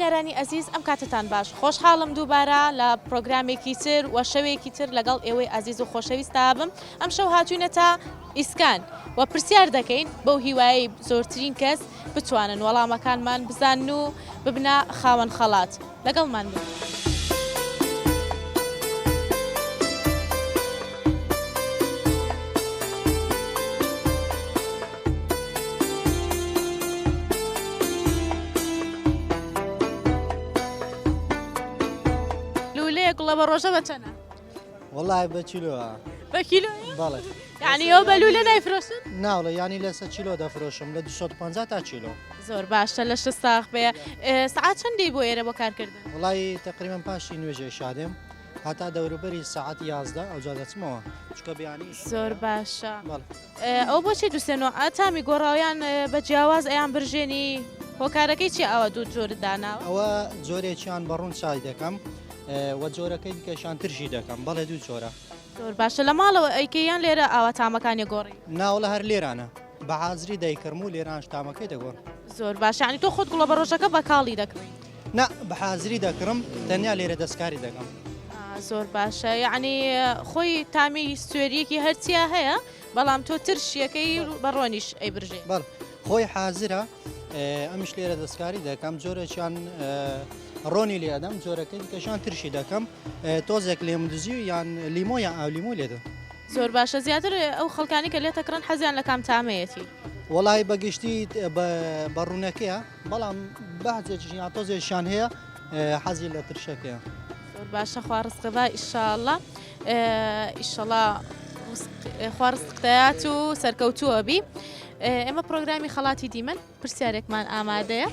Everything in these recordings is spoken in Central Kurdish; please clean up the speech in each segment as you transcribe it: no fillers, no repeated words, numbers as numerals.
بینەرانی ئەزیز ئەم کاتەتان باش خۆشحاڵم دووبارە لە پرۆگرامێکی تر و شەوێکی تر لەگەڵ ئێوەی ئازیز و خۆشەویستا بم ئەم شەو هاتوینەتە ئیسکان و پرسیار دەکەین بەو هیوایەی زۆرترین کەس بتوانن وەڵامەکانمان بزانن و ببنە خاوەن خەڵات لەگەڵمان بن. لولەیە گوڵە بە ڕۆژە بە چەنە؟ وەڵای بە کیلۆە. بە کیلۆ؟ بەڵێ. یعنی ئەو بە لولە نایفرۆشن؟ ناوڵە یانی لەسە کیلۆ دەفرۆشم لە 250 تا کیلۆ. زۆر باشە لەشت ساغ بێ سەعات چەند دێی بۆ ئێرە بۆ کارکردن؟ وەڵای تقریبا پاشی نوێژێ شادێم هەتا دەوروبەری سەعات 11 ئەوجا دەچمەوە چونکە بەیانی زۆر باشە. بەڵێ. ئەوە بۆچی دوو سێ نۆعە تامی گۆڕاویان بە جیاواز ئەیان برژێنی هۆکارەکەی چیە ئاوا دوو جۆرت داناوە؟ ئەوە جۆرێکیان بە ڕوون چای دەکەم وە جۆرەکەی دیکەشان ترشی دەکەم بەڵێ دوو جۆرە. زۆر باشە لە ماڵەوە ئەیکەی یان لێرە ئاوا تامەکانی گۆڕی؟ ناوەڵا هەر لێرانە بە حازری دەیکڕم و لێرانش تامەکەی دەگۆڕم. زۆر باشە یانی تۆ خۆت گوڵە بەڕۆژەکە بە کاڵی دەکڕی؟ نا بە حازری دەکڕم تەنیا لێرە دەستکاری دەکەم. زۆر باشە یەعنی خۆی تامی سوێریەکی هەرچیا هەیە بەڵام تۆ ترشیەکەی بە ڕۆنیش ئەی برژێ. بەڵێ خۆی حازرە ئەمیش لێرە دەستکاری دەکەم جۆرێکیان ڕۆنی لێ ئەدەم جۆرەکەی دیکەشان ترشی دەکەم تۆزێک لێم دزی یان لیمۆ یان ئاو لیمۆ لێدەم. زۆر باشە زیاتر ئەو خەڵکانی کە لێتەکڕن حەزیان لە کام تامەیەتی؟ وەڵی بەگشتی بە ڕوونەکەیە بەڵام بەعزێکیشیان تۆزێکیان هەیە حەزی لە ترشەکەیە. زۆر باشە خوا ڕزقت با ئیشاڵا ئیشەڵا خوا ڕزقت دەیات و سەرکەوتووە بی ئێمە پرۆگرامی خەڵاتی دیمەن پرسیارێکمان ئامادەیە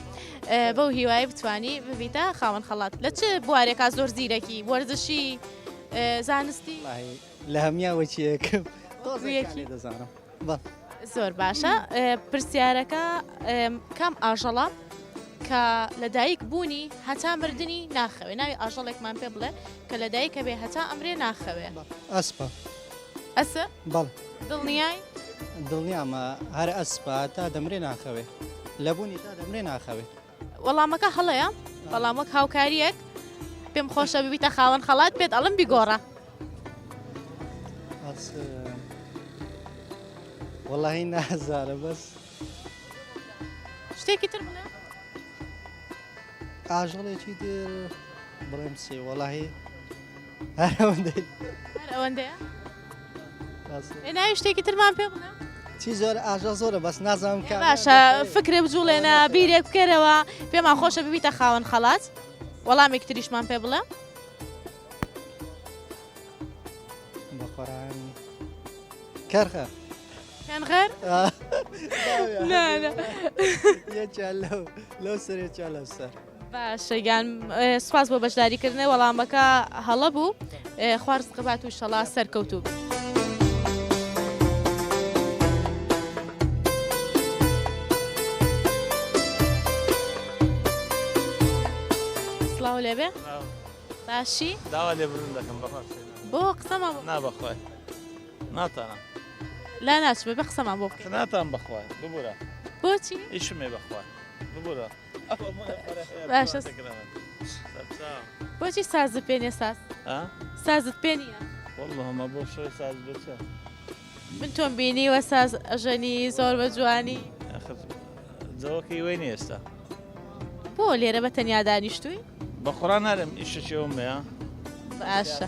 بەو هیوای بتانی ببیتە خاوەن خەڵات لە چ بوارێکا زۆر زیرەکی وەرزشی زانستی لە هەمیا وەچیەکەم تۆزێکی دەزانم زۆر باشە پرسیارەکە کام ئاژەڵە کە لەدایک بوونی هەتا مردنی ناخەوێ ناوی ئاژەڵێکمان پێ بڵێ کە لەدایکە بێ هەتا ئەمرێ ناخەوێ ئەسپە ئەسە بەڵ دڵنیای دڵنیامە هەر ئەسپە تا دەمرێ ناخەوێ لە بوونی تا دەمرێ ناخەوێ وەڵامەکە هەڵەیە بەڵام وەک هاوکاریەک پێم خۆشە ببیتە خاوەن خەڵات پێت ئەڵم بیگۆڕە وەڵی نازانە بەس شتێکی تر بڵێ ئاژەڵێکی تر بڵێم چی وەڵی هەر ئەوەندەی هەر ئەوەندەیە ناوی شتێکی ترمان پێ بڵێ چی زۆر ئاژەڵ زۆرە بەس نازانم کە باشە فکرێ بجوڵێنە بیرێک بکەرەوە پێمان خۆشە ببیتە خاوەن خەڵات وەڵامێک تریشمان پێ بڵێ بەقۆران کەرخە کەنغەر لەو لەو سەرێکیا لەو سەر باشە گیان سوپاس بۆ بەشداریکردنە وەڵامەکە هەڵە بوو خوا ڕزقت بات و شەڵا سەرکەوتوو بی. سڵاو لێبێ باشی داوا لێبوردن دەکەم بەخوا بۆ قسەمان نا بەخوای ناتانم لا ناچمە بە قسەمان بۆ بکەین ناتان بەخوای ببورە بۆچی ئیشمێ بەخوای ببورە باشە بۆچی سازت پێ نیە ساز سازت پێ نییە واللهمە بۆ شۆی ساز بچە من تۆم بینیوە ساز ئەژەنی زۆر بە جوانی جەوەکەی وی نیە ئێستا بۆ لێرە بە تەنیا دانیشتووی بە قڕان نارم ئیشەکی ئەوم هەیە باشە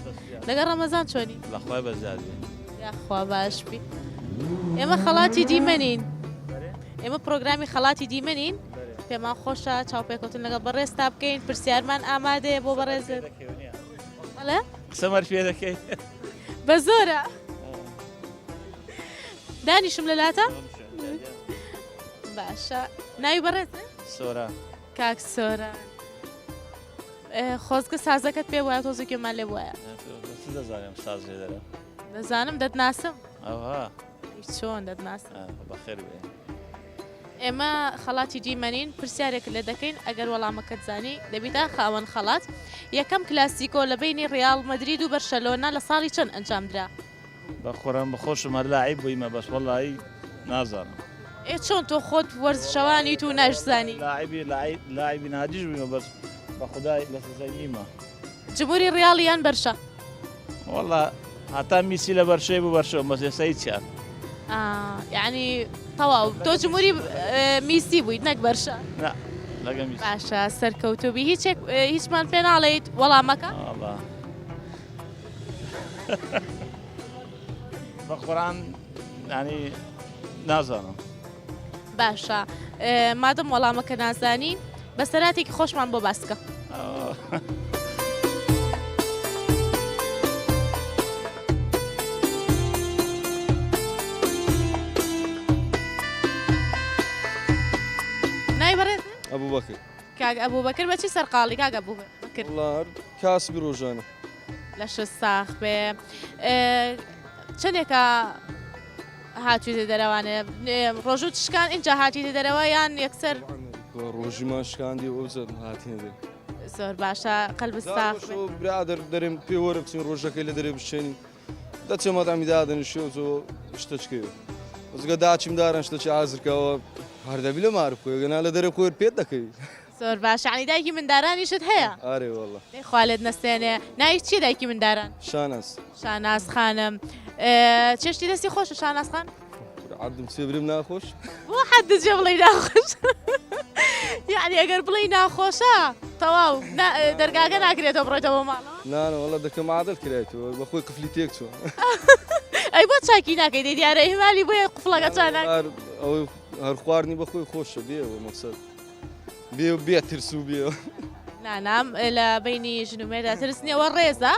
لەگەڵ ڕەمەزان چۆنی لەخوای بەزیادی یاخوا باش بی ئێمە خەڵاتی دیمەنین ئێمە پرۆگرامی خەڵاتی دیمەنین پێمان خۆشە چاوپێکەوتن لەگەڵ بەڕێزتا بکەین پرسیارمان ئامادەیە بۆ بەڕێزت بەڵێ قسەمەر پێ دەکەی بە زۆرە دانیشم لە لاتە باشە ناوی بەڕێز سۆرە کاک سۆرە خۆزگە سازەکەت پێ وایە تۆزێک گوێمان لێ بوایە دەزانم ساز لێ دەرە دەزانم دەتناسم ئەوها چۆن دەتناسم بەخێر بێ ئێمە خەڵاتی دیمەنین پرسیارێک لێ دەکەین ئەگەر وەڵامەکەت زانی دەبیتە خاوەن خەڵات یەکەم کلاسیکۆ لە بینی ڕیاڵ مەدرید و بەرشەلۆنە لە ساڵی چەند ئەنجامدرا بەخۆران بەخۆشم هەر لاعیب بوویمە بەس وەڵی نازانم ئێ چۆن تۆ خۆت وەرزشەوانیت و ناشزانی لاعبی لاعبی نادیش بوویمە بەس. بە خودای لە سەزەنیمە. جمهوری ڕیاڵ یان بەرشا؟ وەڵا هەتا میسی لە بەرشەی بوو بەرشەوە بەس ئێستا هیچیان. یعنی تەواو تۆ جمهوری میسی بوویت نەک بەرشا؟ نا لەگە میسی. باشە سەرکەوتوو بی هیچێک هیچمان پێ ناڵێیت وەڵامەکە؟ وەڵا بە قورئان یعنی نازانم. باشە مادەم وەڵامەکە نازانی بەسەراتێکی خۆشمان بۆ باسکە. ناوی بەڕێز؟ ئەبوبەکر. کاک ئەبوبەکر بە چی سەرقاڵی کاک ئەبوبەکر؟ وەڵا هەر کاسبی ڕۆژانە. لەشت ساغ بێ. چەندێکە هاتویتە دەرەوانێ ڕۆژوو شکان ئینجا هاتیتە دەرەوە یان یەکسەر؟ ڕۆژیمان شکاندی و ئەوجا هاتینە دەر. زۆر باشە قەلبت ساغ بێ. برادەر دەرێم پێ وەرە بچین ڕۆژەکەی لە دەرێ بشێنین دەچێ مەدامی دادەنیشێ و تۆ شتەچکەیە ئەزگە داچیم دارن شتەچی ئازرکەوە هەر دەبی لە مار بخۆی گەنا لە دەرێ خۆر پێت دەکەوی. زۆر باشە یانی دایکی مندارانیشت هەیە؟ ئارێ واللە. دەی خوا لێت نەستێنێ. ناوی چیە دایکی منداران؟ شاناز. شاناز خانم. چێشتی دەستی خۆشە شاناز خان؟ کورە عەبدم چێ برێم ناخۆش؟ بۆ حەدت جێ بڵێی ناخۆش؟ یانی ئەگەر بڵێی ناخۆشە تەواو دەرگاکە ناکرێتەوە بڕۆیتەوە ماڵەوە؟ نا نا واللە دەکەم عادەت کرایتەوە بەخۆی قفلی تێک چووە. ئەی بۆ چاکی ناکەی دەی دیارە ئیهمالی بۆیە قفڵەکە چا ناکەی. ئەوەی هەر خواردنی بەخۆی خۆشە بێ ئەوە مەقسەد. بێ بێ ترس و بێ نانا لە بینی ژن و مێردا ترس نییە وە ڕێزە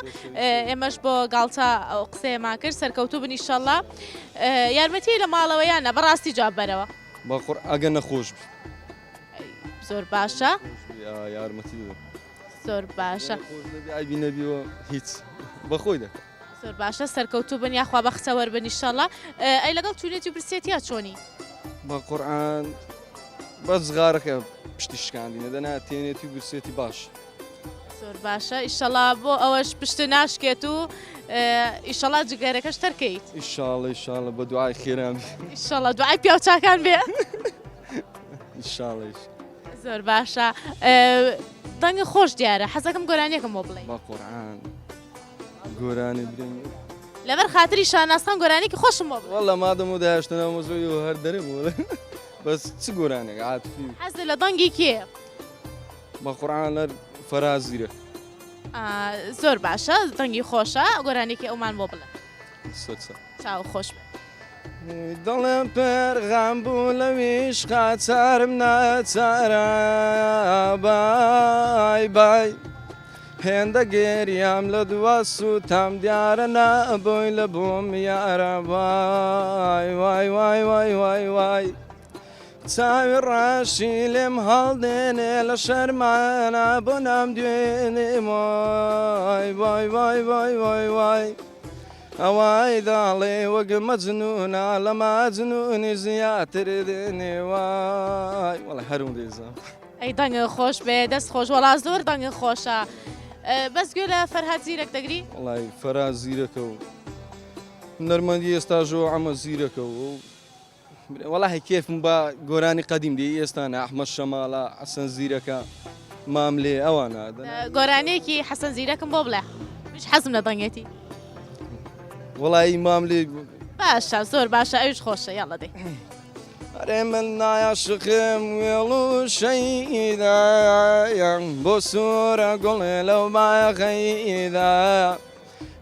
ئێمەش بۆ گاڵتە ئەو قسەیەمان کرد سەرکەوتوو بن ئیشەڵا یارمەتی لە ماڵەوە یان نە بەڕاستی جواب بەرەوە بەقڕ ئەگە نەخۆش بی زۆر باشە یارمەتی دەدەم زۆر باشە خۆش نەبی عەیبی نەبیەوە هیچ بەخۆی دەکا. زۆر باشە سەرکەوتوو بن یاخوا بەختەوەر بن ئیشەڵا ئەی لەگەڵ تونێتی و برسێتیا چۆنی؟ بە قورعان بەس جغارەکە پشتی شکاندینە دەنا تێنێتی و برسێتی باش. زۆر باشە ئیشەڵا بۆ ئەوەش پشت ناشکێت و ئیشەڵا جگەرەکەش تەرکەیت. ئیشاڵە ئیشاڵە بە دوعای خێران بی. ئیشەڵا دوعای پیاوچاکان بێ. ئیشاڵە زۆر باشە دەنگە خۆش دیارە حەزەکەم گۆرانیەکەم بۆ بڵێ. بە قورعان گۆرانی برێم. لەبەر خاتری شانازخان گۆرانیەکی خۆشم بۆ بڵێ. وەڵا مادەم و داهێشتە ناو مەزۆی و هەر دەرێم وەڵا بەس چ گۆرانێک عاتفی. حەزت لە دەنگی کێیە؟ بە قورعان هەر فەراز زیرەک. زۆر باشە دەنگی خۆشە گۆرانیەکی ئەومان بۆ بڵێ. سەرچاو. چاو خۆش بێ. دڵم پر غەم بوو لەویش قاچارم ناچارە بای بای هێندە گریام لە دوا سووتام دیارە نابووی لە بۆم یارە وای وای وای وای وای وای چاوی ڕەشی لێم هەڵدێنێ لە شەرمانە بۆ نام دوێنێ وای وای وای وای وای وای ئەوای داڵێ وەک مەجنونە لە ماجنونی زیاتر دێنێ وای وەڵا هەرم دەیزانم. ئەی دەنگت خۆش بێ دەست خۆش وەڵا زۆر دەنگت خۆشە بەس گوێ لە فەرهاد زیرەک دەگری؟ وەڵای فەرهاد زیرەکە و هونەرمەندی ئێستاش و عەمە زیرەکە و وەڵاهی کێفم بە گۆرانی قەدیم دێ ئێستا نا ئەحمەد شەماڵە حەسەن زیرەکە ماملێ ئەوانە گۆرانیەکی حەسەن زیرەکم بۆ بڵێ منیش حەزم لە دەنگێتی وەڵی ماملێ باشە زۆر باشە ئەویش خۆشە یاڵە دەی ئەرێ من نایاشقم وێڵ و شەیدایم بۆ سوورە گوڵێ لەو بایەخەیدا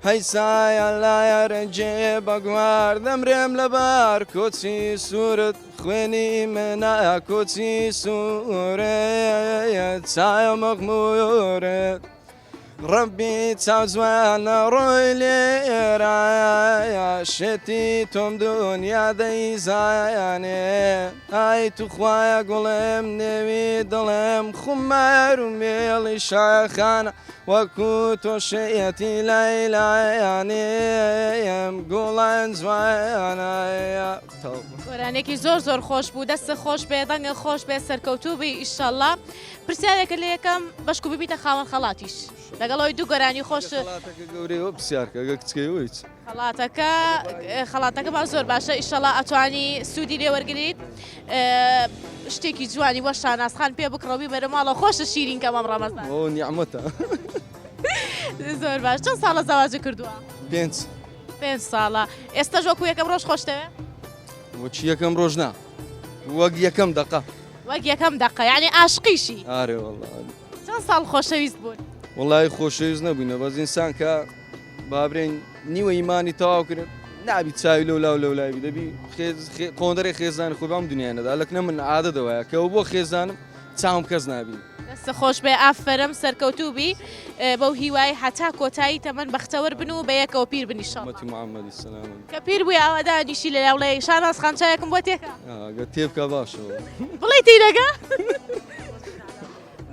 هەی سایە لایە رەنجێ بەگوار دەمرێم لەبار کۆچی سوورت خوێنی منە کۆچی سوورێ چایە مەخموورت ڕەبی چاو جوانە ڕۆی لێرە شێتی تۆم دنیا دەیزانێ ئای توخوایە گوڵم نێوی دڵم خومار و مێڵی شاخانە وەکو تۆ شێتی لەیلایانیم گوڵان جوانە. گۆرانیەکی زۆر زۆر خۆش بوو دەستت خۆش بێ دەنگت خۆش بێ سەرکەوتوو بی ئیشەڵا پرسیارێکت لێ یەکەم بەشکو ببیتە خاوەن خەڵاتیش لەگەڵ ئەوەی دوو گۆرانی خۆش خەڵاتەکە گەورەیە پرسیارکە ئەگەر کچکەیەوە هیچ خەڵاتەکە خەڵاتەکەمان زۆر باشە ئیشەڵا ئەتوانی سوودی لێ وەرگریت. شتێکی جوانی بۆ شاناز خان پێ بکڕە و بیبەرە ماڵەوە خۆشە شیرین کەم ئەم ڕەمەزان. ئەوە نیعمەتە. زۆر باش چەند ساڵە زەواجت کردووە؟ پێنج. پێنج ساڵە ئێستاش وەکو یەکەم ڕۆژ خۆشتەوێ؟ وەکی یەکەم ڕۆژ نا وەک یەکەم دەقە. وەک یەکەم دەقە یعنی ئاشقیشی؟ ئارێ وەڵا. چەند ساڵ خۆشەویست بوون؟ وەڵی خۆشەویست نەبووینە بەس ئینسان کە بابرێن نیوە ئیمانی تەواو کرد نابی چاوی لەو لاو لەو لای دەبی قۆندەرێ خێزان خۆی بام دنیا نەدا لەکنە من عادە دەوایە کە بۆ خێزانم چاوم کەس نابین. دەست خۆش بێ ئافەرم سەرکەوتوو بی بەو هیوای هەتا کۆتایی تەمەن بەختەوەر بن و بەیەکەوە پیر بن ئیشەڵا. ئومەتی محمدی سەلامەت. کە پیر بووی ئاوا دانیشی لە لاوڵێ شاناز خان چایەکم بۆ تێکە. گەر تێبکا باشە. بڵێی تینەکە؟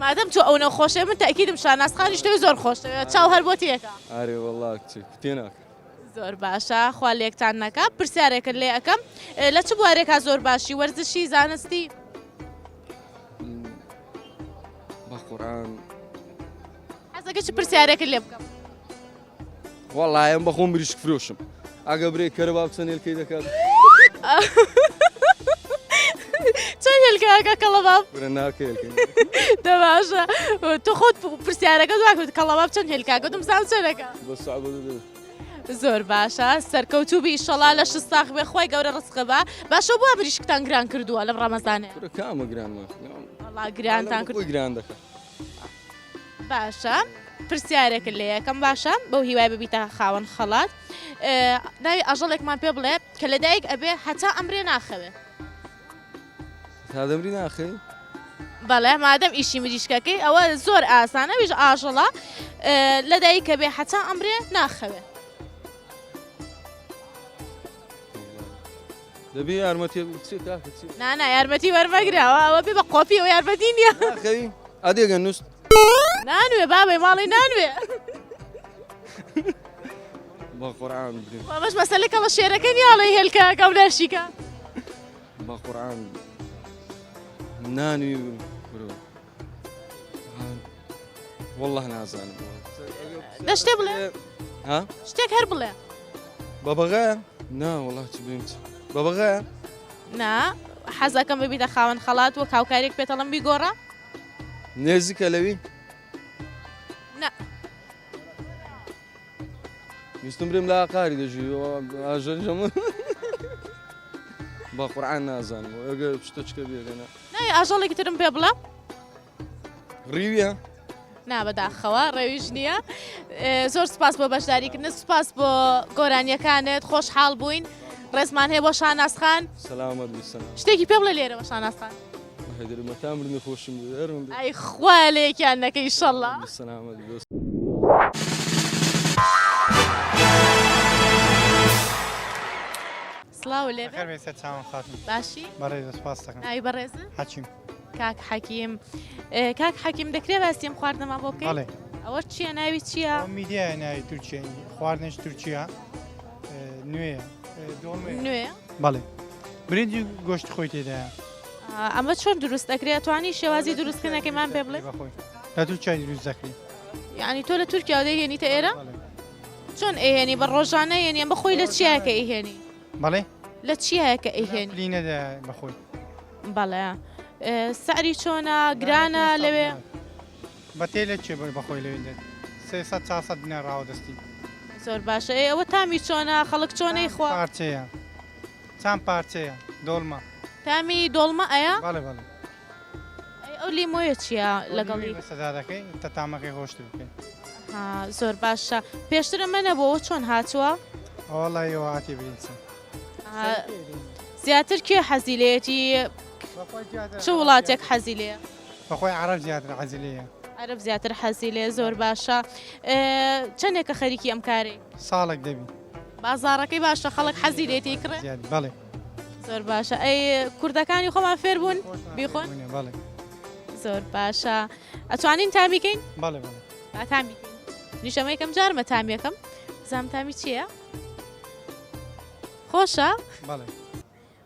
مادەم تۆ ئەونە خۆشەوێ من تەئکیدم شاناز خانیش تۆی زۆر خۆشەوێ چاو هەر بۆ تێکە. ئارێ وەڵا کچێ تێناکە. زۆر باشە خوا لێکتان نەکا پرسیارێکت لێ ئەکەم لە چ بوارێکا زۆر باشی وەرزشی زانستی؟ بە قورئان حەزەکە چ پرسیارێکت لێ بکەم؟ وەڵای ئەم بەخۆم مریشک فرۆشم ئەگە برێ کەرەباب چەند هێلکەی دەکات چۆن هێلکەکە کەڵەباب برە ناکە هێلکەی دە باشە تۆ خۆت پرسیارەکە دوا کرد کەڵەباب چەند هێلکە گوتم زام چەنەکە بە سەعب دەدە زۆر باشە سەرکەوتوو بی ئیشەڵا لەشت ساغ بێ خوای گەورە ڕزقە بە باشە بۆ مریشکتان گران کردووە لەم ڕەمەزانەیە کورە کامە گرانمان وەڵا گرانتان کرد خۆی گران دەکات باشە پرسیارێکت لێ یەکەم باشە بەو هیوای ببیتە خاوەن خەڵات ناوی ئاژەڵێکمان پێ بڵێ کە لەدایک ئەبێ هەتا ئەمرێ ناخەوێ تا دەمری ناخەوێ بەڵێ مادەم ئیشی مریشکەکەی ئەوە زۆر ئاسانە ویش ئاژەڵە لەدایکە بێ هەتا ئەمرێ ناخەوێ دەبی یارمەتی چی کاکە چی نا نا یارمەتی وەرمەگرەوە ئەوە بێ بە قۆپی ئەو یارمەتی نییە ناخەوی ئەدێگە نووست نانوێ بابەی ماڵی نانوێ بە قورعان برێ ئەمەش مەسەلە کەڵە شێرەکە نییە ئەڵێ هێلکەکەم لەشیکە بە قورعان نانوی برۆ والله نازانم دە شتێ بڵێ ها شتێک هەر بڵێ بەبەغایە نا وەڵا چ بێم چ بەبەغایە نا حەزەکەم ببیتە خاوەن خەڵات وەک هاوکاریەک پێتەڵم بیگۆڕە نێزیکە لەوی نا ویستم برێم لە ئاقاری دەژی ئاژەنجەم بە قورعان نازانم ئەگە شتەچکە بێگەنە ناوی ئاژەڵێکی ترم پێ بڵێ ڕیویە؟ نا بەداخەوە ڕێویش نییە زۆر سپاس بۆ بەشداریکردن سپاس بۆ گۆرانیەکانت خۆشحاڵ بووین ڕێزمان هەیە بۆ شاناز خان سەلامەت بی سەلام شتێکی پێ بڵێ لێرەوە شاناز خان هەیدر مەتا مردنی خۆشم بوو هەرم بێ. ئەی خوا لێکیان نەکە ئیشەڵا سەلامەت بی. سڵاو لێ بەخێر بێی سەر چاوم خاتوون. باشی؟ بەڕێزە سوپاس دەکەم. ناوی بەڕێزت؟ حەکیم. کاک حەکیم کاک حەکیم دەکرێ باسی ئەم خواردنەمان بۆ بکەی؟ بەڵێ. ئەوە چییە ناوی چییە؟ ئەوە میدیایە ناوی تورکیە خواردنێکی تورکیە نوێیە دۆڵمەیە. نوێیە؟ بەڵێ برنج و گۆشتی خۆی تێدایە. ئەمە چۆن دروست ئەکرێ ئەتوانی شێوازی دروستکردنەکەیمان پێ بڵێ؟ بەخۆی لە تورکیا دروست دەکرێ. یعنی تۆ لە تورکیاوە دەیهێنیتە ئێرە؟ چۆن ئەیهێنی بە ڕۆژانە یێنی ئەمە خۆی لە چیایە کە ئەیهێنی؟ بەڵێ لە چیایە کە ئەیهێنی؟ پلینەدا بەخۆی. بەڵێ سعری چۆنە گرانە لەوێ؟ بە تێلە چێ بەخۆی لەوێ دێت 300 400 دینار ڕاوە دەستی. زۆر باشە ئێ ئەوە تامی چۆنە خەڵک چۆنەی خوا؟ پارچەیە چان پارچەیە دۆڵمە. تامی دۆڵمە ئەیە؟ بەڵێ بەڵێ. ئەی ئەو لیمۆیە چییە لەگەڵی؟ بەسەدا دەکەی تە تامەکەی خۆشتر بکەی. ها زۆر باشە پێشتر ئەمە نەبووە چۆن هاتووە؟ وەڵی ئەوە هاتی برینچە. زیاتر کێ حەزی لێیەتی چ وڵاتێک حەزی لێیە؟ بەخۆی عەرەب زیاتر حەزی لێیە. عەرەب زیاتر حەزی لێ زۆر باشە چەندێکە خەریکی ئەم کارەی؟ ساڵێک دەبی. بازاڕەکەی باشە خەڵک حەزی لێتی کڕێ؟ بەڵێ. زۆر باشە ئەی کوردەکانی خۆمان فێر بوون بیخۆن؟ بەڵێ. زۆر باشە ئەتوانین تامیکەین؟ بەڵێ بەڵێ. با تامیکەین. نیشەمە یەکەم جارمە تامیەکەم بزانم تامی چییە؟ خۆشە؟ بەڵێ.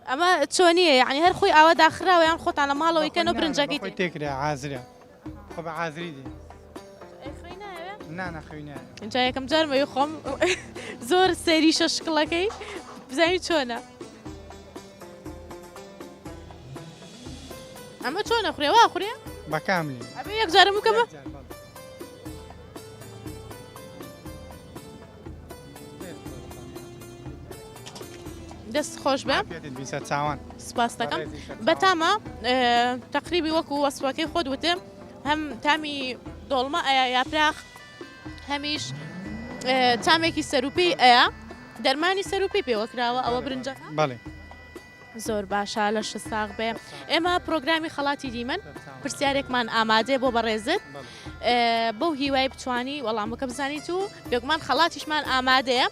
ئەمە چۆنیە یعنی هەر خۆی ئاوا داخراوە یان خۆتان لە ماڵەوەی کەن و برنجەکەی خۆی تێکرا عازرە خۆ بە عازری دێ نا نا خوێی نایەوێ اینجا یەکەم جار مەوی خۆم زۆر سەیریشە شکڵەکەی بزانین چۆنە. ئەمە چۆن ئەخورێ وا ئەخورێ؟ بە کاملی. ئەبێ یەک جارم بکەمە؟ دەست خۆش بێ. چاوان. سپاس دەکەم. بەتامە تەقریبی وەکو وەسفەکەی خۆت وتم هەم تامی دۆڵمە ئەیا یاپراخ هەمیش تامێکی سەروپی ئەیا دەرمانی سەروپی پێوەکراوە ئەوە برنجەکە بەڵێ. زۆر باشە لەشت ساغ بێ ئێمە پرۆگرامی خەڵاتی دیمەن پرسیارێکمان ئامادەیە بۆ بەڕێزت بەو هیوای بتانی وەڵامەکە بزانیت و بێگومان خەڵاتیشمان ئامادەیە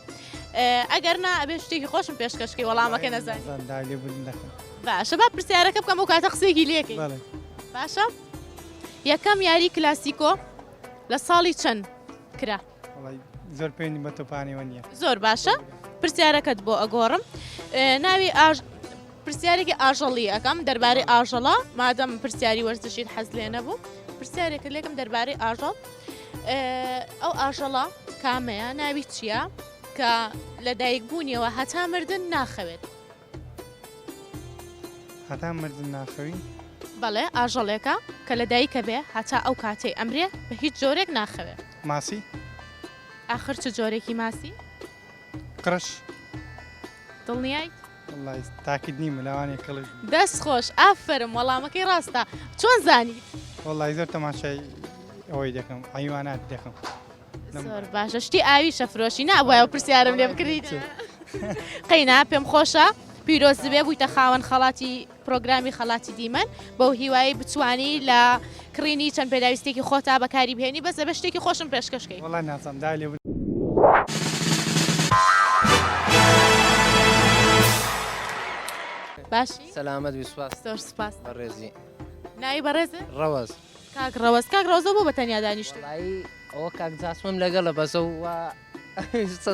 ئەگەر نا ئەبێ شتێکی خۆشم پێشکەشکەی وەڵامەکە نەزانین باشە با پرسیارەکە بکەم بۆ کاتە قسەیەکی لەکەی باشە یەکەم یاری کلاسیکۆ لە ساڵی چەند کرا؟ زۆر پێویندیم بە تۆپانەوە نییە. زۆر باشە پرسیارەکەت بۆ ئەگۆڕم ناوی ئاژ پرسیارێکی ئاژەڵی ئەەکەم دەربارەی ئاژەڵە مادەم پرسیاری وەرزشیت حەز لێ نەبوو پرسیارێکە لێکم دەربارەی ئاژەڵ ئەو ئاژەڵە کامەیە ناوی چییە کە لە دایک بوونیەوە هەتا مردن ناخەوێت هەتا مردن ناخەوی؟ بەڵێ ئاژەڵێکە کە لە دایکە بێ هەتا ئەو کاتەی ئەمرێ بە هیچ جۆرێک ناخەوێ. ماسی؟ ئاخر چ جۆرێکی ماسی؟ قرش. دڵنیایت؟ وەڵای تاکید نیم لەوانەیە کڵش بی. دەست خۆش ئافەرم وەڵامەکەی ڕاستە چۆن زانیت؟ وەڵای زۆر تەماشای ئەوەی دەکەم حەیوانات دەکەم. زۆر باشە شتی ئاوی شەفرۆشی نابوایە و پرسیارم لێ بکردیت قەینا پێم خۆشە پیرۆز بێ بوویتە خاوەن خەڵاتی پرۆگرامی خەڵاتی دیمەن بەو هیوایی بتوانی لە کڕینی چەند پێداویستێکی خۆتا بەکاری بهێنی بەس ئەبێ شتێکی خۆشم پێشکەشکەی. وەڵا نازانم داوای لێ باشی؟ سەلامەت بی سوپاس. زۆر سوپاس. بەڕێزی. ناوی بەڕێزت؟ ڕەوەز. کاک ڕەوەز کاک ڕەوەز بۆ بە تەنیا دانیشتووی؟ وەڵایی ئەوە کاک جاسمم لەگەڵە بەس ئەو وا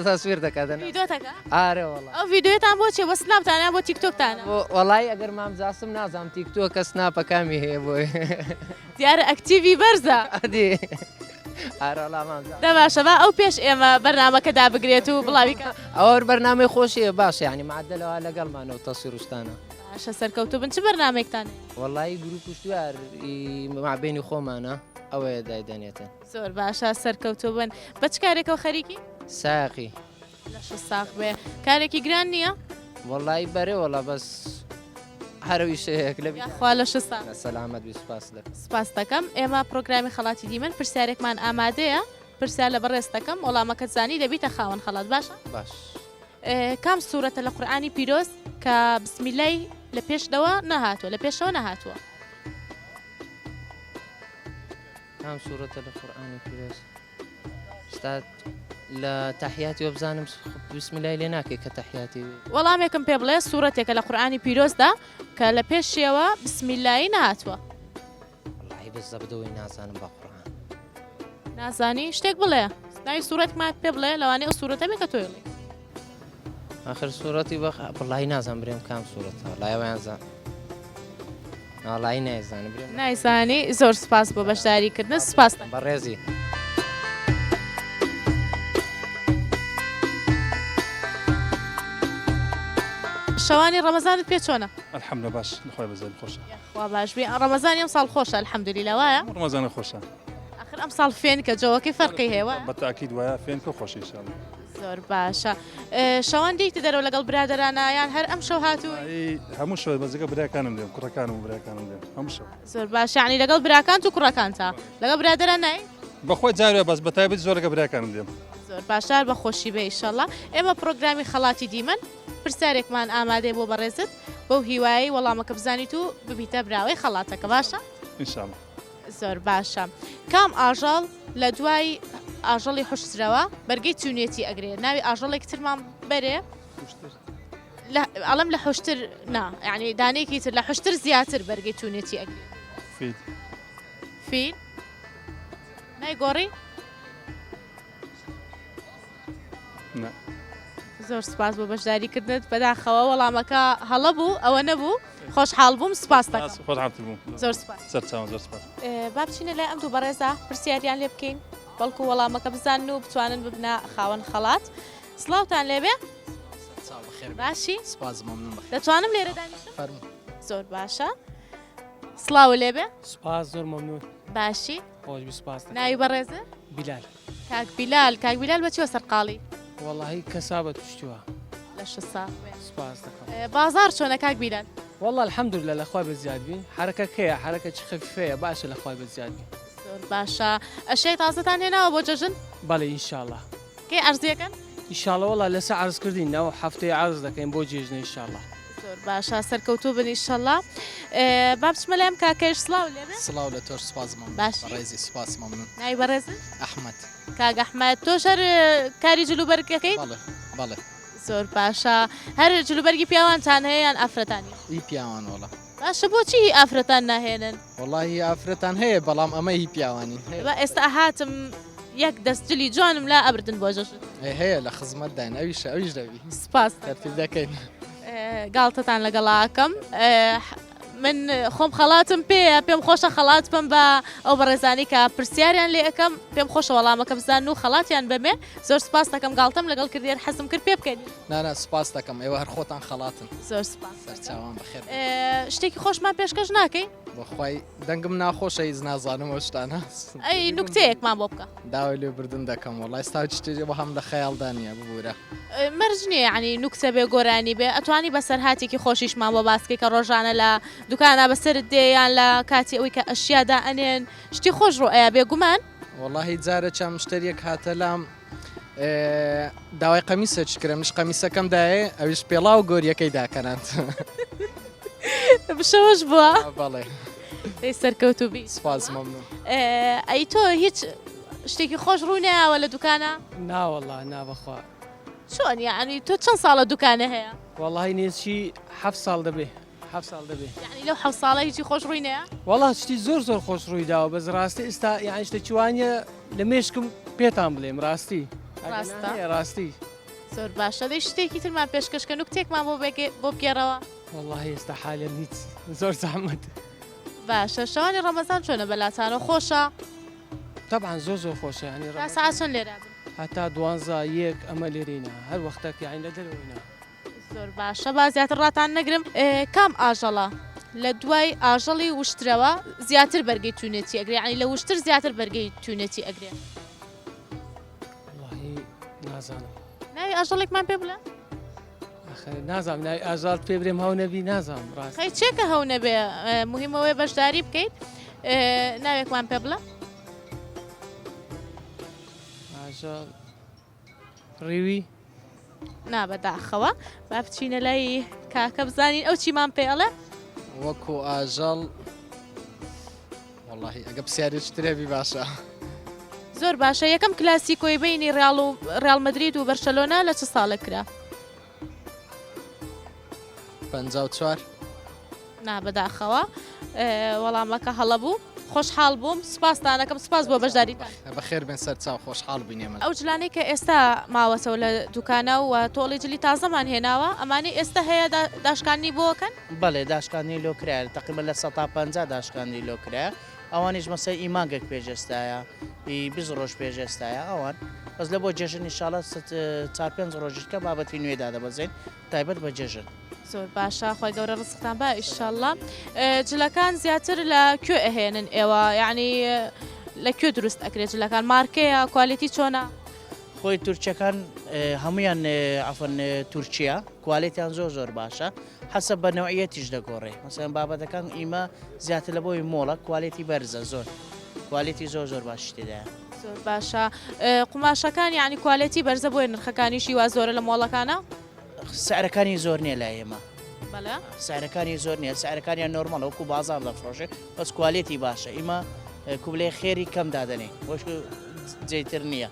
تەسویر دەکات ڤیدیۆتەکە؟ ئارێ وەڵا. ئەو ڤیدیۆیەتان بۆ چیە بۆ سناپتانە یان بۆ تیکتۆکتانە؟ وەڵایی ئەگەر مام جاسم نازانم تیکتۆکە سناپە کامی هەیە بۆی. دیارە ئەکتیڤی بەرزە. ئەدی ئارە وەڵا مام جاسم. دە باشە با ئەو پێش ئێمە بەرنامەکە دابگرێت و بڵاوی کات. ئەوە بەرنامەی خۆشیە باشە یانی معەدەلە وا لەگەڵمانە و تەسویر و شتانە. باشە سەرکەوتوو بن چ بەرنامەیەکتان هەیە؟ وەڵایی گروپ و شتوار ئی مابەینی خۆمانە ئەوەیە دایدەنێتن. زۆر باشە سەرکەوتوو بن بە چ کارێکەوە خەریکی؟ ساقی. لەشت ساغ بێ کارێکی گران نییە؟ وەڵایی بەرێ وەڵا بەس هەر ئەو ئیشەیەک لە یاخوا لەشت ساغ. سەلامەت بی سوپاس دەکەم. سوپاس دەکەم ئێمە پرۆگرامی خەڵاتی دیمەن پرسیارێکمان ئامادەیە پرسیار لە بەڕێزت دەکەم وەڵامەکەت زانی دەبیتە خاوەن خەڵات باشە؟ باش. کام سورەتە لە قورئانی پیرۆز کە بسم اللە ی لە پێشدەوە نەهاتووە لە پێشەوە نەهاتووە؟ کام سورەتە لە قورئانی پیرۆز استاد لە تەحیاتی وەبزانم بسم اللە ی لێ ناکەی کە تەحیاتی وەڵامێکم پێ بڵێ سورەتێکە لە قورئانی پیرۆزدا کە لە پێشیەوە بسم اللە ی نەهاتووە. وەڵاهی بە زەبدەوەی نازانم بە قورعان. نازانی شتێک بڵێ ناوی سوڕەتمان پێ بڵێ لەوانەیە ئەو سوڕەتە بێ کە تۆی ڵێی. ئاخر سوڕەتی بەخ وەڵاهی نازانم برێم کام سوڕەتە وەڵاهی ئەویان زان وەڵاهی نایزانم برێم نایزانی زۆر سپاس بۆ بەشداری کردن سپاس بەڕێزی. شەوانی ڕەمەزانت پێ چۆنە؟ الحمدلله باش لەخوای بەزەیی خۆشە. خوا باش بێ ڕەمەزانی ئەم ساڵ خۆشە الحمدللە وایە ڕەمەزانە خۆشە ئەخر ئەم ساڵ فێنکە جەوەکەی فەرقی هەیە وایە بە تاکید وایە فێنکە خۆشە ان شاء الله زۆر باشە شەوان دێیتە دەرەوە لەگەڵ برادەرانە یان هەر ئەم شەو هاتووی هەموو شەو بەزەکە براکانم دێم کوڕەکانم و براکانم دێم هەموو شەو زۆر باشە یعنی لەگەڵ براکانت و کوڕەکانتا لەگەڵ برادەران نای بەخۆی جارێ بەس بە تایبەتی زۆر لەگەڵ براکانم دێم زۆر باشە بە خۆشی بێ ئیشەڵا ئێمە پرۆگرامی خەڵاتی دیمەن پرسیارێکمان ئامادەیە بۆ بەڕێزت بەو هیوایەی وەڵامەکە بزانیت و ببیتە براوەی خەڵاتەکە باشە؟ ان شاء اللە. زۆر باشە کام ئاژەڵ لە دوای ئاژەڵی حوشترەوە بەرگەی چونیەتی ئەگرێ ناوی ئاژەڵێک ترمان بەرێ ئەڵم لە حوشتر نا یعنی دانەیەکی تر لە حوشتر زیاتر بەرگەی چونیەتی ئەگرێ فیل فیل نایگۆڕی؟ نا. زۆر سپاس بۆ بەشداری کردنت بەداخەوە وەڵامەکە هەڵە بوو ئەوە نەبوو خۆشحاڵ بووم سپاس دەکەم خۆشحاڵتر بووم زۆر سپاس سەرچاوە زۆر سپاس با بچینە لای ئەم دوو بەڕێزە پرسیاریان لێ بکەین بەڵکو وەڵامەکە بزانن و بتوانن ببنە خاوەن خەڵات سڵاوتان لێبێ باشی سپاس مەمنون دەتوانم لێرە دانیشم فەرموو زۆر باشە. سڵاو لێبێ. سوپاس زۆر مەمنون. باشی؟ خۆش بی سوپاس دەکەم. ناوی بەڕێزت؟ بیلال. کاک بیلال، کاک بیلال بە چیوە سەرقاڵی؟ وەڵاهی کەسابەت کوشتووە. لەشت ساغ بێ. سوپاس دەکەم. بازاڕ چۆنە کاک بیلال؟ وەڵا الحمدللە لە خوای بەزیاد بی. حەرەکەکەیە حەرەکەکی خەفیفەیە باشە لە خوای بەزیاد بی. زۆر باشە. ئەشیای تازەتان هێناوە بۆ جەژن؟ بەڵێ ئینشاڵا. کەی عەرزی ئەکەن؟ ئیشاڵا وەڵا لەسە عەرز کردین ئەو هەفتەیە عەرز دەکەین بۆ جێژنە ئیشاڵا. زۆر باشە سەرکەوتوو بن ئیشەڵا. با بچمە لای ئەم کاکەیش سڵاو لێ بێ. سڵاو لە تۆش سوپاس مەمنون. باشی؟ بەڕێزی سوپاس مەمنون. ناوی بەڕێزت؟ ئەحمەد. کاک ئەحمەد تۆش هەر کاری جلوبەرگ ئەکەیت؟ بەڵێ بەڵێ. زۆر باشە هەر جلوبەرگی پیاوانتان هەیە یان ئافرەتانیش؟ ئی پیاوان وەڵا. باشە بۆچی هی ئافرەتان ناهێنن؟ وەڵا هی ئافرەتان هەیە بەڵام ئەمە هی پیاوانی. با ئێستا هاتم یەک دەست جلی جوانم لا ئەبردن بۆ جەژن. ئێ هەیە لە خزمەتداین ئەویشە ئەویش دەبی. سپاس. تەرتیب دەکەین. گاڵتەتان لەگەڵا ئەکەم. من خۆم خەڵاتم پێیە پێم خۆشە خەڵات بم بە ئەو بەڕێزانی کە پرسیاریان لێ ئەەکەم پێم خۆشە وەڵامەکە بزان و خەڵاتیان بەمێ زۆر سپاس دەکەم گاڵتەم لەگەڵ کردێن حەزم کرد پێ بکەنی. نانا سپاس دەکەم ئێوە هەر خۆتان خەڵاتن. زۆر سپاس. سەرچاوان بەخێر. شتێکی خۆشمان پێشکەش ناکەی؟ بەخوای دەنگم ناخۆشە هیچ نازانم ئەو شتانە. ئەی نوکتەیەکمان بۆ بکە. داوای لێبوردن دەکەم وەڵا ئێستا هیچ شتێکی وەهام لە خەیاڵدا نییە ببورە. مەرج نییە یەعنی نوکتە بێ گۆرانی بێ ئەتوانی بەسەرهاتێکی خۆشیشمان بۆ باس کەی کە ڕۆژانە لە دوکانا بەسەرت دێ یان لە کاتی ئەوەی کە ئەشیا دائەنێن شتی خۆش ڕوو ئەیا بێگومان. وەڵاهی جارێکیان مشتەریەک هاتە لام داوای قەمیسێکی کرد منیش قەمیسەکەم دایێ ئەویش پێڵاو گۆریەکەی داکەناند. بشەوەش بووە؟ بەڵێ. دەی سەرکەوتوو بی. سپاس مەمنون. ئەی تۆ هیچ شتێکی خۆش ڕووی نایاوە لە دوکانە؟ نا وەڵا نا بەخوا. چۆن یەعنی تۆ چەند ساڵە دوکانە هەیە؟ وەڵاهی نێزکی حەفت ساڵ دەبێ. حەفت ساڵ دەبێ. یەعنی لەو حەفت ساڵە هیچی خۆش ڕووی نەیا؟ وەڵا شتی زۆر زۆر خۆش ڕووی داوە بەس ڕاستی ئیستا یەعنی شتێکی وا نییە لە مێشکم پێتان بڵێم ڕاستی. ڕاستە؟ ڕاستی. زۆر باشە دەی شتێکی ترمان پێشکەش کە نوکتێکمان بۆ بۆ بگێڕەوە. وەڵاهی ئێستا حالێن هیچ زۆر زەحمەت. باشە شەوانی ڕەمەزان چۆنە بەلاتانەوە خۆشە؟ تەبعەن زۆر زۆر خۆشە یانی تا سەعات چەند لێرە بن؟ هەتا دوانزە یەک ئەمە لێرەینە هەر وەختەک یانی لە دەرەوەینە. زۆر باشە با زیاتر ڕاتان نەگرم کام ئاژەڵە لە دوای ئاژەڵی وشترەوە زیاتر بەرگەی تونێتی ئەگرێ یعنی لە وشتر زیاتر بەرگەی تونێتی ئەگرێ؟ وەڵاهی نازانم. ناوی ئاژەڵێکمان پێ بڵێ؟ ئاخر نازانم ناوی ئاژەڵت پێ برێم هەو نەبی نازانم ڕاست. خەی چێکە هەو نەبێ مهمەوەی بەشداری بکەیت ناوێکمان پێ بڵێ؟ ئاژەڵ ڕیوی؟ نا بەداخەوە با بچینە لای کاکە بزانین ئەو چیمان پێ ئەڵێ. وەکو ئاژەڵ وەڵاهی ئەگە پرسیارێکی تر هەبی باشە. زۆر باشە یەکەم کلاسیکۆی بینی ڕیاڵ و ڕیاڵ مەدرید و بەرشەلۆنە لە چ ساڵێک کرا؟ 54. نا بەداخەوە وەڵامەکە هەڵە بوو. خۆشحاڵ بووم سوپاستانەکەم سوپاس بۆ بەشداریتان. بەخێر بێن سەرچاو خۆشحاڵ بووین ئێمە. ئەو جلانەی کە ئێستا ماوەتەوە لە دوکانە و تۆڵی جلی تازەمان هێناوە ئەمانەی ئێستا هەیە داشکاندنی بۆ ئەکەن؟ بەڵێ داشکاندنی لۆ کرایە تەقریبەن 50% داشکاندنی لۆ کرایە ئەوانیش مەسەی ئی مانگێک پێش ئێستایە ئی 20 ڕۆژ پێش ئێستایە ئەوان بەس لە بۆ جەژن ئینشاڵا چار پێنج ڕۆژی کە بابەتی نوێ دادەبەزێن تایبەت بە جەژن. زۆر باشە خوای گەورە ڕزقتان با ئیشەڵا جلەکان زیاتر لە کوێ ئەهێنن ئێوە یعنی لە کوێ دروست ئەکرێت جلەکان مارکەیە کوالێتی چۆنە؟ خۆی تورکیەکان هەمویان عفن تورکیا کوالێتیان زۆر زۆر باشە حەسە بە نەوعیەتیش دەگۆڕێ مەسەن بابەتەکان ئیمە زیاتر لە بۆی مۆڵە کوالێتی بەرزە زۆر کوالێتی زۆر زۆر باشی تێدایە. زۆر باشە قوماشەکان یعنی کوالێتی بەرزە بۆیە نرخەکانیشی وا زۆرە لە مۆڵەکانە؟ سعرەکانی زۆر نییە لای ئێمە. بەڵێ. سعرەکانی زۆر نییە سعرەکانیان نۆرمەڵە وەکو بازاڕ دەفرۆشێ بەس کوالێتی باشە ئیمە کوبلەی خێری کەم دادەنێ وەش جێتر نییە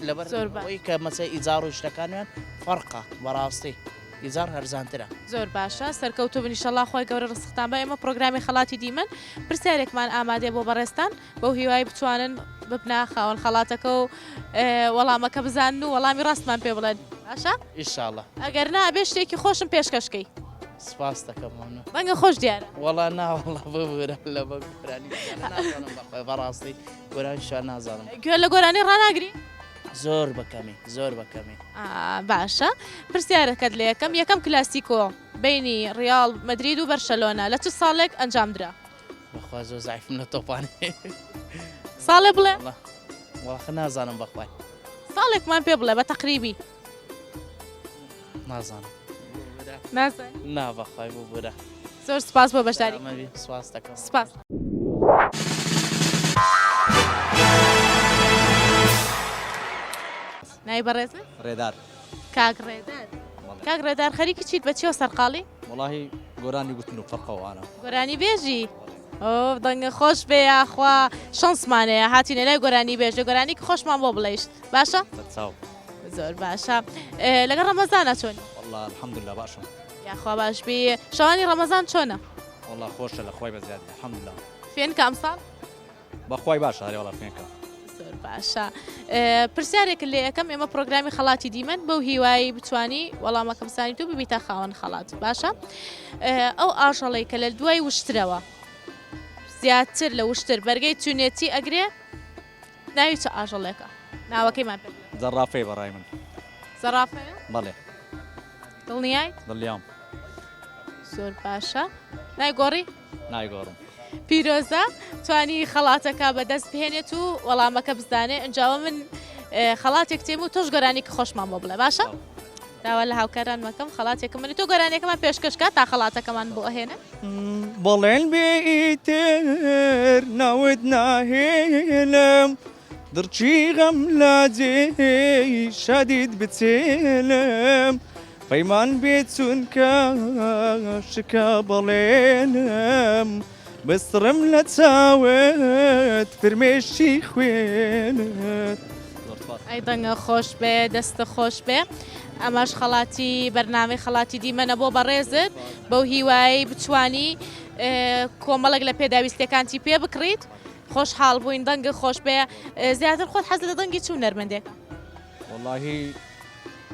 لەبەر زۆر باش. ئەوەی کە مەسە ئیجار و شتەکانیان فەرقە بەڕاستی ئیجار هەرزانترە. زۆر باشە سەرکەوتوو بن ئیشەڵا خوای گەورە ڕزقتان با ئێمە پڕۆگرامی خەڵاتی دیمەن پرسیارێکمان ئامادەیە بۆ بەڕێزتان بەو هیوای بتوانن ببنە خاوەن خەڵاتەکە و وەڵامەکە بزانن و وەڵامی ڕاستمان پێ بڵێن باشە ئیشاڵا ئەگەر نا ئەبێ شتێکی خۆشم پێشکەش کەی. سپاس دەکەم مەمنون. ڕەنگە خۆش دیارە. وەڵا نا وەڵا ببورە لە بە گۆرانی نازانم بەخوای بەڕاستی گۆرانی شوان نازانم. گوێ لە گۆرانی ڕاناگری؟ زۆر بە کەمی زۆر بە کەمی. باشە پرسیارەکەت لێ ئەکەم یەکەم کلاسیکۆ بەینی ڕیاڵ مەدرید و بەرشەلۆنە لە چ ساڵێک ئەنجام درا؟ بەخوا زۆر زعیفم لە تۆپانێ. ساڵێ بڵێ. وەڵا خە نازانم بەخوای. ساڵێکمان پێ بڵێ بە تەقریبی. نازانم. نازانی؟ نا بەخوای ببورە. زۆر سپاس بۆ بەشداری. سپاس دەکەم. سپاس. ناوی بەڕێزت؟ ڕێدار. کاک ڕێدار. کاک ڕێدار خەریکی چیت بە چیەوە سەرقاڵی؟ وەڵاهی گۆرانی گوتن و فەرقە وانە. گۆرانی بێژی؟ ئۆ دەنگە خۆش بێ یاخوا شەنسمان هەیە هاتینە لای گۆرانی بێژە گۆرانیکی خۆشمان بۆ بڵێیشت باشە؟ بەرچاو. زۆر باشە لەگەڵ ڕەمەزانە چۆنی؟ وەڵا الحمدللە باشم. یاخوا باش بی شەوانی ڕەمەزان چۆنە؟ وەڵا خۆشە لە خوای بەزیادی الحمدللە. فێنکە ئەمساڵ؟ بەخوای باشە هەرێ وەڵا فێنکە. زۆر باشە پرسیارێکت لێ ئەکەم ئێمە پرۆگرامی خەڵاتی دیمەن بەو هیوایی بتانی وەڵامەکە بزانیت و ببیتە خاوەن خەڵات باشە ئەو ئاژەڵەی کە لە دوای وشترەوە زیاتر لە وشتر بەرگەی چونێتی ئەگرێ ناوی چ ئاژەڵێکە ناوەکەیمان پێ زەڕافەی بەڕای من زەڕافەیە بەڵێ دڵنیایت؟ دڵنیام. زۆر باشە نایگۆڕی؟ نایگۆڕم. پیرۆزە توانی خەڵاتەکە بەدەست بهێنێت و وەڵامەکە بزانێ ئەنجاوە من خەڵاتێک تێم و تۆش گۆرانێکی خۆشمان بۆ بڵێ باشە داوا لە هاوکاران مەکەم خەڵاتێکم من تۆ گۆرانێکەمان پێشکەشکە تا خەڵاتەکەمان بۆ ئەهێنن بەڵێن بێ ئیتر ناوت ناهێنم دڕکی غەم لە جێی شادیت بچێنم پەیمان بێ چونکە شکا بەڵێنم بسڕم لە چاوت فرمێشی خوێنت. ئەی دەنگە خۆش بێ دەستە خۆش بێ ئەمەش خەڵاتی بەرنامەی خەڵاتی دیمەنە بۆ بەڕێزت بەو هیوایی بتوانی کۆمەڵێک لە پێداویستەکانتی پێ بکڕیت خۆشحاڵ بووین دەنگت خۆش بێ زیاتر خۆت حەز لە دەنگی چ هونەرمەندێکە؟ وەڵاهی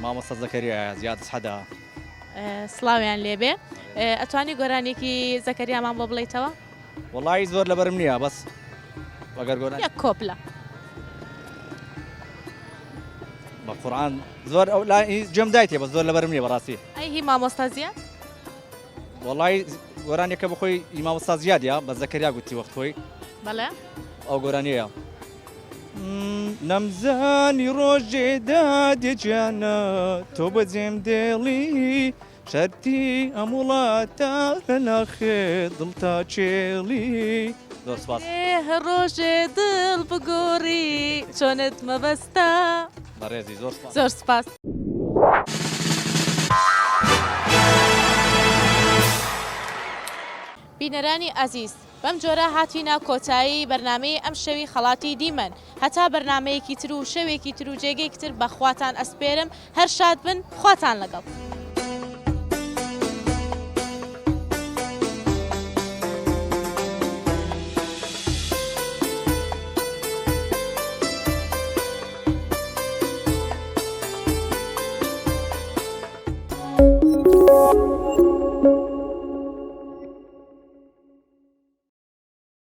مامۆستا زەکەریایە زیاد حەدا. سڵاویان لێبێ ئەتوانی گۆرانیەکی زەکەریامان بۆ بڵێیتەوە؟ وەڵاهی زۆر لەبەرم نییە بەس ئەگەر گۆرانی یەک کۆپلە. بە قورعان زۆر ئەو لا گوێم دایتێ بەس زۆر لەبەرم نییە بەڕاستی. ئەی هی مامۆستا زیاد؟ وەڵای گۆرانیەکە بەخۆی ئی مامۆستا زیادە بە زەکەریا گوتی وەخت خۆی بەڵێ ئەو گۆرانیەیە. نەمزانی ڕۆژێ دادێ گیانە تۆ بەجێم دێڵی شەرتی ئەم وڵاتە لە ناخێ دڵ تا کێڵی. زۆر سپاس. هەر ڕۆژێ دڵ بگۆڕی چۆنت مەبەستە. بەڕێزی زۆر سپاس. زۆر سپاس. بینەرانی ئازیز بەم جۆرە هاتینە کۆتایی بەرنامەی ئەم شەوی خەڵاتی دیمەن هەتا بەرنامەیەکی تر و شەوێکی تر و جێگەیەکی تر بە خواتان ئەسپێرم هەر شاد بن خواتان لەگەڵ.